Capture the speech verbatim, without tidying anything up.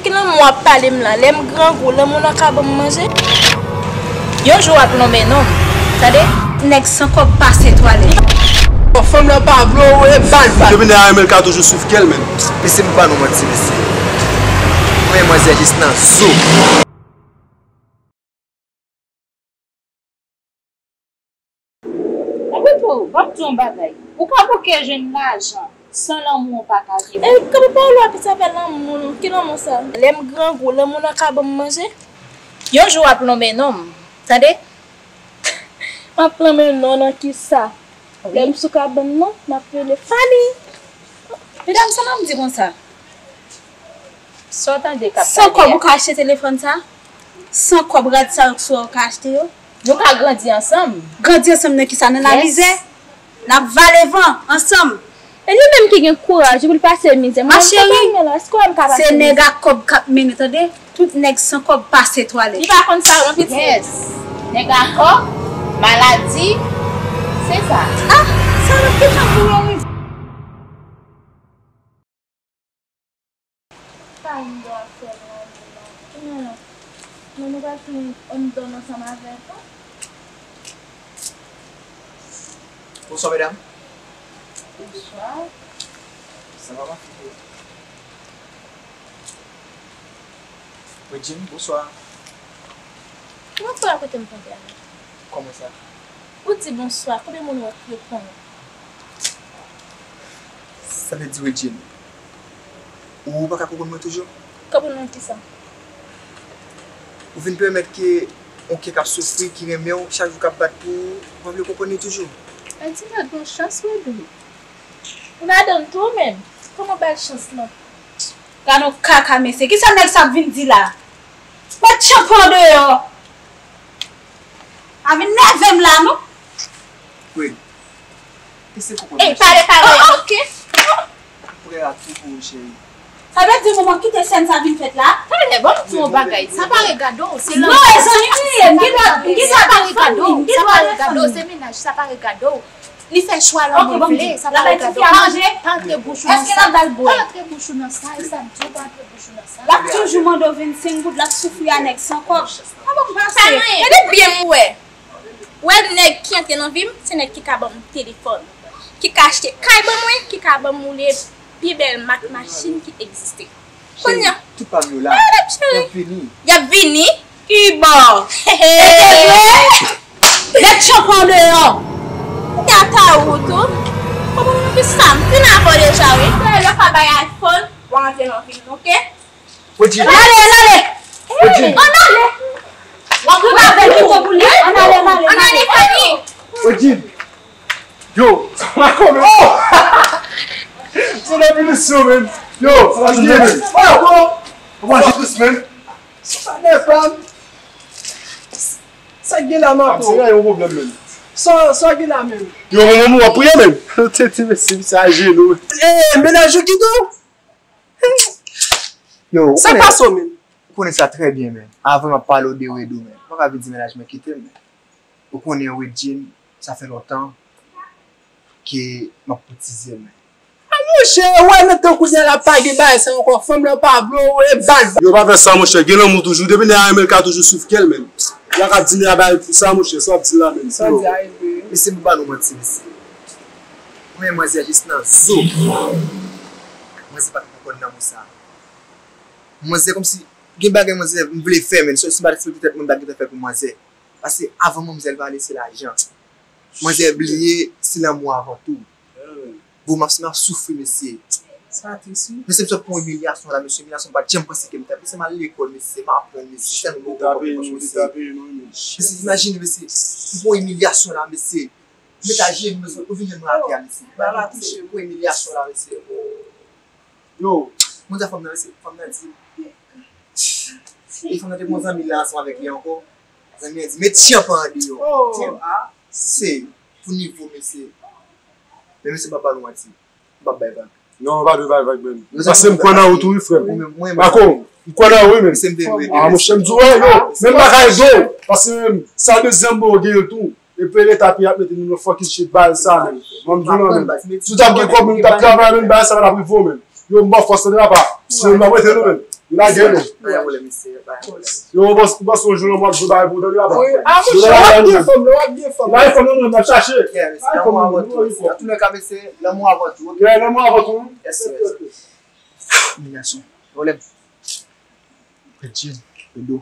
Ki lanmou w ap pale m la? Lè m grangou, lanmou nan ka ban m manje? Yon jou w ap lonmen non m, tande? Nèg san kòb pase twalèt. Bon, fanm nan pa vle w, e bal, bal. Depi nèg la renmen l ka toujou swiv kè l, menm. Mesye, m pa nou manti, mesye. Mwen, manzè jis nan zo. Epi tou, m ap di w yon bagay. Ou ka bouke jwenn lajan, san lanmou ou pa ka jwenn. E, kanpe pawòl w ap sa fè lanmou, non? Ki lanmou sa? Lè m grangou, lanmou nan ka ban m manje? Yon jou w ap lonmen non m, tande? M ap lonmen non nan kisa? Lè m sou kabann nan, m ap rele Fani. Medam, sa m ap di konsa? Sa w tande k ap pale a? San kòb ou ka achte telefòn sa? San kòb rad sa yo sou ou ka achte yo? Nou ka grandi ansanm. Grandi ansanm nan kisa? Nan lamizè? N ap vale van ansanm. E li menm ki gen kouraj pou l pase mizè. Ma cheri, se nèg ak kòb k ap mennen, tande? Tout nèg san kòb pase twalèt. Li pa konn sa non, pitit. Yes. Nèg ak kòb, maladi, se sa. Ah, sa nan ki jan pou yo rive? Sa m dwe ap fè la, men la. Men nou pral fin anndan ansanm avè l tou. Bonswa, medam. Bonswa. Sa va, ma fille? Wedjine, bonswa. Bonswa, kote m tonbe a? Kòman sa? Ou di bonswa, konbyen moun ou wè k reponn ou? Sa vle di, Wedjine, ou pa ka konprann mwen toujou? Konprann mwen kisa? Ou vin pèmèt ke yon kè k ap soufri, ki renmen w, chak jou k ap bat pou ou, ou pa vle konprann li toujou? Ay, ti nèg, bon chans, wi, Doudou. Ou ladann tou, ou menm? Kòman w ba l chans lan? Gad yon kaka, mesye. Kisa nèg sa ap vin di la? Mèt tchanpan deyò. A vin nève m la, non? Wi. E se koko. Ey, pale, pale. Oh, oh, ok. Prè a tou pou ou, cheri. Sa vle di, manman, kite sèn sa vin fèt la? Talè, bon, m di yon bagay. Sa pa regade w, se lanmou. Non, e zanmi m li ye. M gen dwa, m gen dwa pa fanmi. Sa pa regade w, se mennaj, sa pa regade w. Li fè chwa lanmou li vle, sa pa regade w. Pa antre bouch ou nan sa. Pa antre bouch ou nan sa, e sa m di w, pa antre bouch ou nan sa. L ap toujou mande w vennsenk goud, l ap soufri a nèg san kòb. Pa ban m pase. E li byen m wè. Wè nèg ki antre nan vi m, se nèg ki ka ban m telefòn, ki ka achte kay ban mwen, ki ka ban m woule pi bèl mak machin ki egziste. Kounye a, tout pa m yo la. Y ap vini. Y ap vini? Ki bò? E te vre? Nèg tchanpan deyò. Gata ou tou. Konprann mwen ki sa m fin avè w deja, wi. Lè w ka bay iPhone, w a antre nan vi m, oke? Wedjine. Ann ale, ann ale. Wedjine. Ann ale. W ap pran avè l pito pou li. Ann ale, ann ale, ann ale. Ann ale, Fani. Wedjine. Yo, sa pa kòm. Oh! Se revolisyon, man. Yo, sa pa jis, man. Oh! Sa pa jis, man. Sa depann. Sa k gen la, Marco? Sa yon pwoblèm, man. Sa, sa k gen la, man? Yo, manman, w ap priye, man. Tete, mesye, misye ajenou. Eh, mennaj ou kite w? Yo, ou konnen sa trè byen, man. Avan m ap pale w de Redo, man. Ou pa ka vin di mennaj mwen kite m, man. Ou konnen Wedjine, sa fè lontan ke m ap koutize l, man. A monchè, ou wè nan tan kounye a la pa gen bagay sa ankò, fanm nan pa vle w, e bal. Yo pa fè sa, monchè, gen lanmou toujou. Depi nèg la renmen l ka toujou swiv kè l, man. Y a ka di nèg la bagay pou sa, monchè, sa w ap di la, man. Sa w di a, e vre. Mesye, m pa ba nou manti, mesye. Mwen, manzè jis nan zo. Manzè pa t konprann lanmou sa. Manzè kòmsi gen bagay manzè m vle fè, men si m pa t eksplike tèt mwen, m pa t gentan fè pou manzè. Paske avan manzè pale, se lajan. Manzè bliye, se lanmou avan tou. Bon, m ap, m ap soufri, mesye. Sa tris, wi. Mesye, m sot pran imilyasyon la, mesye. Imilyasyon m pa t janm panse ke m t ap. Mesye, m al lekòl, mesye. M aprann, mesye. Tèlman m poko konprann, mesye. Mesye, imajine, mesye. M pran imilyasyon la, mesye. Met ajenou, mesye, ou vin jwenn mwen atè a, mesye. Ba la touche pou imilyasyon la, mesye. Yo, mwen di fanm nan, mesye, fanm nan di, e fanm nan te pran zanmi la ansanm avèk li ankò. Zanmi an di, met tchanpan an deyò. Tchanpan, se pou nivo, mesye. Men, mesye, m ap ba nou manti. M p ap bay vag. Non, pa dwe bay vag, menm. Paske m kwè nan ou tou, wi, frè m. Bako, m kwè nan ou, wi, menm. Ah, monchè, m di w, yo, menm bagay do. Paske menm, sa dezyèm bo genyen l tou. Epi leta ap mete nou nan fucking shit, bagay sa, menm. Mwen, m di w non, menm. Si w t ap gen kòb, menm, w t ap travay, menm, bagay sa pa t ap rive w, menm. Yo, m ba w fòs, tande, papa. Sinon, m p ap rete, non, menm. Lage nou. Pa gen pwoblèm, mesye. Pa gen pwoblèm. Yo, ou panse ou jwe lanmò ap jwe bagay pou ou tande, papa? Wi, a mwen, w ap gen fanm, w ap gen fanm. Lage fanm nan, nan chache. Yeah, mesye. Lanmò avan tou, mesye. An tou lè ka, mesye, lanmò avan tou, ok? Yeah, lanmò avan tou. Yes, yes. Gason. Pwoblèm. Pèdi. Dodo.